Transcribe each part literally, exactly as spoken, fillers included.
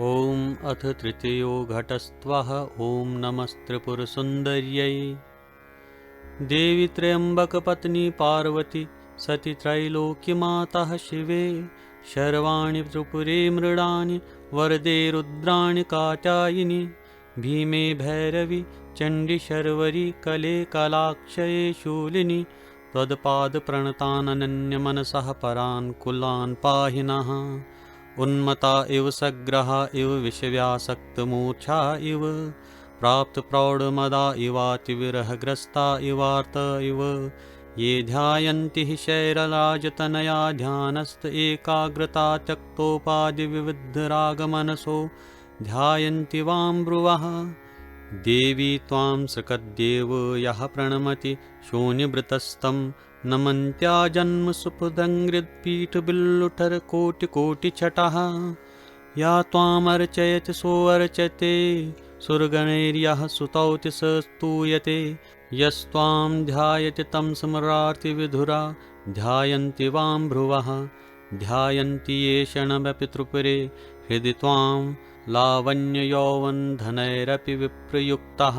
ॐ अथ तृतीयो घटस्त्वः। ॐ नमस्त्रिपुरसुन्दर्यै। देवी त्र्यम्बकपत्नी पार्वती सती त्रैलोक्यमातः शिवे। शर्वाणि त्रिपुरे मृडानि वरदे रुद्राणि कात्यायिनि। भीमे भैरवी चण्डी शर्वरी कले कलाक्षये शूलिनि। त्वत्पादप्रणताननन्यमनसः परान् कुलान् पाहि नः। उन्मत्ता इव सग्रहा इव विषयासक्तमूर्छा इव। प्राप्तप्रौढमदा इवातिविरहग्रस्ता इवार्ता इव। ये ध्यायन्ति हि शैलराजतनया ध्यानस्थ एकाग्रता त्यक्तोपाधिविविधरागमनसो ध्यायन्ति वां भ्रुवः। देवी त्वां सृक्कद्देवो यः प्रणमति शून्यवृत्तस्तं नमन्त्याजन्मसुपदङ्घ्रिपीठबिल्वोठरकोटिकोटिछटाः। या त्वामर्चयति सोऽर्चते सुरगणैर्यः स्तुतौ स स्तूयते। यस्त्वां ध्यायति तं स्मरार्तिविधुरा ध्यायन्ति वां भ्रुवः। ध्यायन्ति ये क्षणमपि त्रिपुरे हृदि त्वां लावण्ययौवनधनैरपि विप्रयुक्ताः।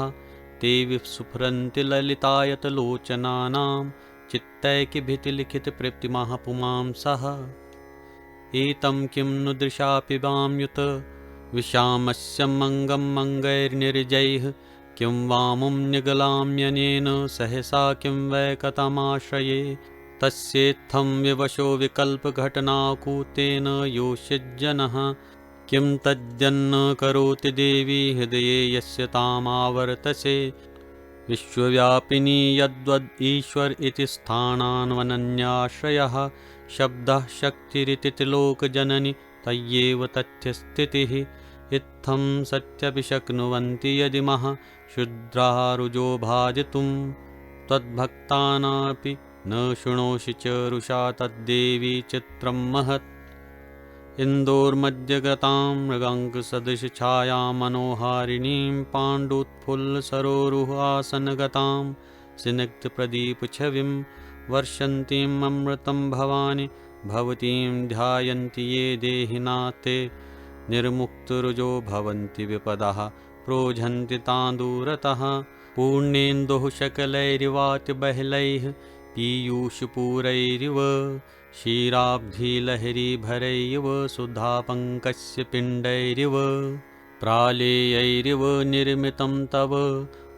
ते विस्फुरन्ति ललितायतलोचनानां चित्तैकभितलिखितप्रीतिमः पुमांसः। एतं किं नु दृशापि वां युतविषामस्यमङ्गमङ्गैर्निरजैः। किं वामुं निगलाम्यनेन सहसा किं वै कथमाश्रये। तस्येत्थं विवशो विकल्पघटनाकूतेन योषिज्जनः। किं तद्यन्न करोति देवी हृदये यस्य तामावर्तसे। विश्वव्यापिनी यद्वद् ईश्वर इति स्थानान्वनन्याश्रयः। शब्दः शक्तिरिति त्रिलोकजननी तय्येव तथ्यस्थितिः। इत्थं सत्यपि शक्नुवन्ति यदि मः शूद्राः रुजो भाजितुं। त्वद्भक्तानापि न शृणोषि च रुषा तद्देवी चित्रं महत्। इन्दोर्मध्यगतां मृगाङ्कसदृशछायां मनोहारिणीं पाण्डूत्फुल्लसरोरुह आसनगतां स्निग्धप्रदीपछविं वर्षन्तीममृतं भवानि भवतीं ध्यायन्ति ये देहिना ते निर्मुक्तरुजो भवन्ति विपदः प्रोझन्ति तां दूरतः। पूर्णेन्दोः शकलैरिवातिबहलैः पीयूषपूरैरिव क्षीराब्धिलहरीभरैरिव सुधापङ्कस्य पिण्डैरिव प्रालेयैरिव निर्मितं तव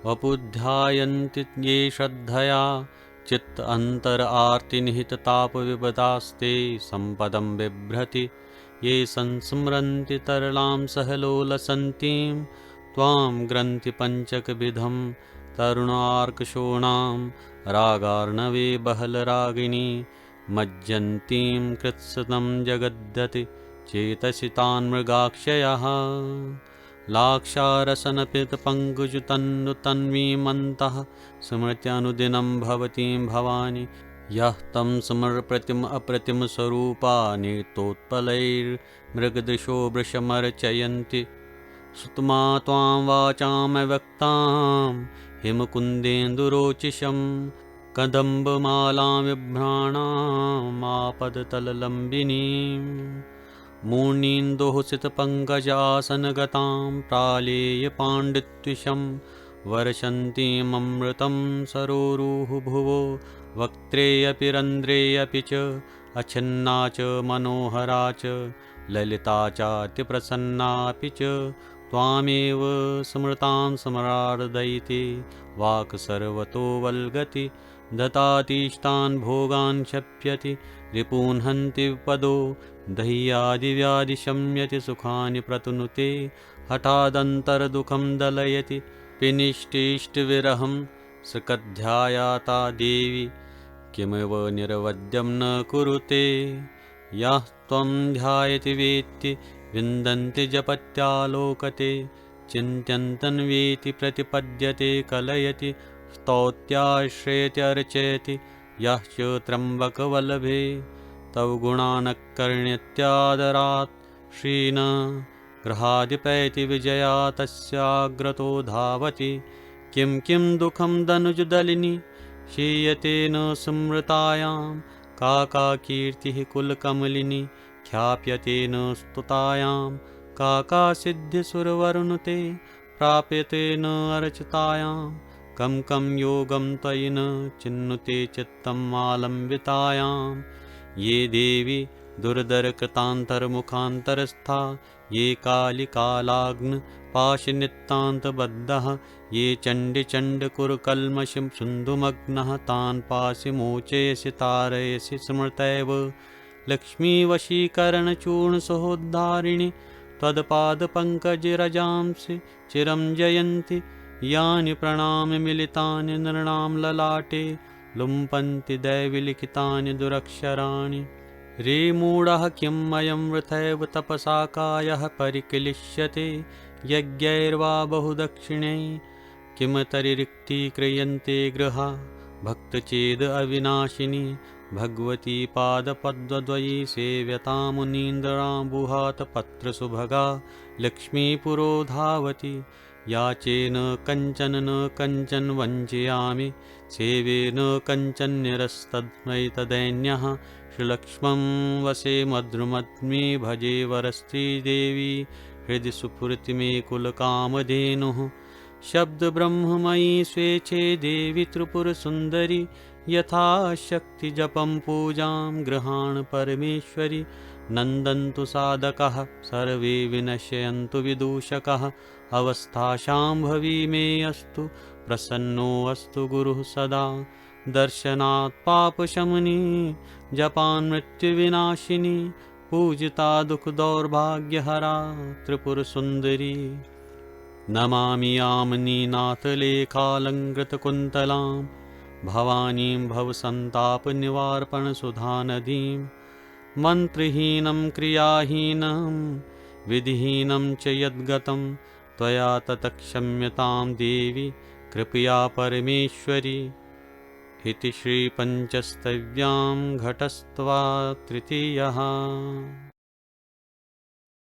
वपुर्ध्यायन्ति ये श्रद्धया। चित्त अन्तर आर्तिनिहिततापविपदास्ते सम्पदं बिभ्रति ये संस्मरन्ति तरलां सहलोलसन्तीं त्वां ग्रन्थिपञ्चकविधं तरुणार्कशोणां रागार्णवे बहलरागिणी मज्जन्तीं कृत्स्नं जगद्यति चेतसि तान् मृगाक्षयः। लाक्षारसनपितपङ्कजतन्नुतन्वीमन्तः स्मरत्यनुदिनं भवतीं भवानि। यः तं स्मरत्यप्रतिमस्वरूपा नृत्योत्पलैर्मृगदृशो भृशमर्चयन्ति सुतमा त्वां वाचामव्यक्तां हिमकुन्देन्दुरोचिषं कदम्बमालां बिभ्राणामापदतललम्बिनीम्। मूर्णीन्दोः सितपङ्कजासनगतां प्रालेयपाण्डुत्विषं वर्षन्तीममृतं सरोरुह भुवो वक्त्रेऽपि रन्ध्रेऽपि च अछिन्ना च मनोहरा च ललिता चातिप्रसन्नापि च। त्वामेव स्मृतां स्मरार्दयति वाक् सर्वतो वल्गति धतातीष्टान् भोगान् क्षप्यति रिपून् हन्ति विपदो दह्यादिव्याधि शम्यति सुखानि प्रतनुते हठादन्तर्दुःखं दलयति पिनिष्टिष्टविरहं सृक्कद्ध्यायता देवी किमिव निर्वध्यं न कुरुते। यः त्वं ध्यायति वेत्ति विन्दन्ति जपत्यालोकते चिन्त्यन्तन्वेति प्रतिपद्यते कलयति स्तौत्याश्रयति अर्चयति यः च त्र्यम्बकवल्लभे तव गुणानकर्ण्यत्यादरात् श्रीण गृहाधिपैति विजया तस्याग्रतो धावति। किं किं दुःखं दनुजदलिनि क्षीयते न स्मृतायां का का कीर्तिः कुलकमलिनि ख्याप्यते न स्तुतायां का का सिद्धिः सुरवरुनुते प्राप्यते न अरचितायाम्। कं कं योगं त्वयि न चिन्नुते चित्तमालम्बितायाम्। ये देवी दुरदरकृतान्तर्मुखान्तरस्था, ये कालिकालाग्नपाशनितान्तबद्धाः, ये चण्डिचण्डकुरकल्मषसिन्धुमग्नाः, तान् पासि मोचयसि तारयसि स्मृत्येव। लक्ष्मी वशीकरणचूर्णसहोद्धारिणी त्वत्पादपङ्कजरजांसि चिरं जयन्ति। यानि प्रणाममिलितानि नृणां ललाटे लुम्पन्ति दैवलिखितानि दुरक्षराणि। रे मूढाः किमयं वृथैव तपसा कायः परिक्लिश्यते यज्ञैर्वा बहुदक्षिणैः। किमतरिरिक्तीक्रियन्ते गृहा भक्तचेद अविनाशिनी। भगवती पादपद्मद्वयी सेव्यतां मुनीन्द्रां बुहातपत्रसुभगा लक्ष्मी पुरो धावति। याचे न कञ्चन न कञ्चन वञ्चयामि सेवे न कञ्चन निरस्तस्मै तदैन्यः। श्रीलक्ष्मं वसे मद्रुमद्मे भजे वरश्रीदेवी हृदि स्फुरति मे कुलकामधेनुः। शब्दब्रह्ममयी स्वेच्छे देवी त्रिपुरसुन्दरी यथाशक्ति जपं पूजां गृहाण परमेश्वरी। नन्दन्तु साधकाः सर्वे विनश्यन्तु विदूषकाः। अवस्था शाम्भवी मे अस्तु प्रसन्नो अस्तु गुरुः सदा। दर्शनात् पापशमनी जपान् मृत्युविनाशिनी पूजिता दुःखदौर्भाग्यहरा त्रिपुरसुन्दरी। नमामि यामिनीनाथलेखालङ्कृतकुन्तलां भवानीं भवसन्तापनिवारणसुधानदीम्। मन्त्रहीनं क्रियाहीनं विधिहीनं च यद्गतं त्वया तत्क्षम्यतां देवि कृपया परमेश्वरि। इति श्रीपञ्चस्तव्यां घटस्त्वा तृतीयः।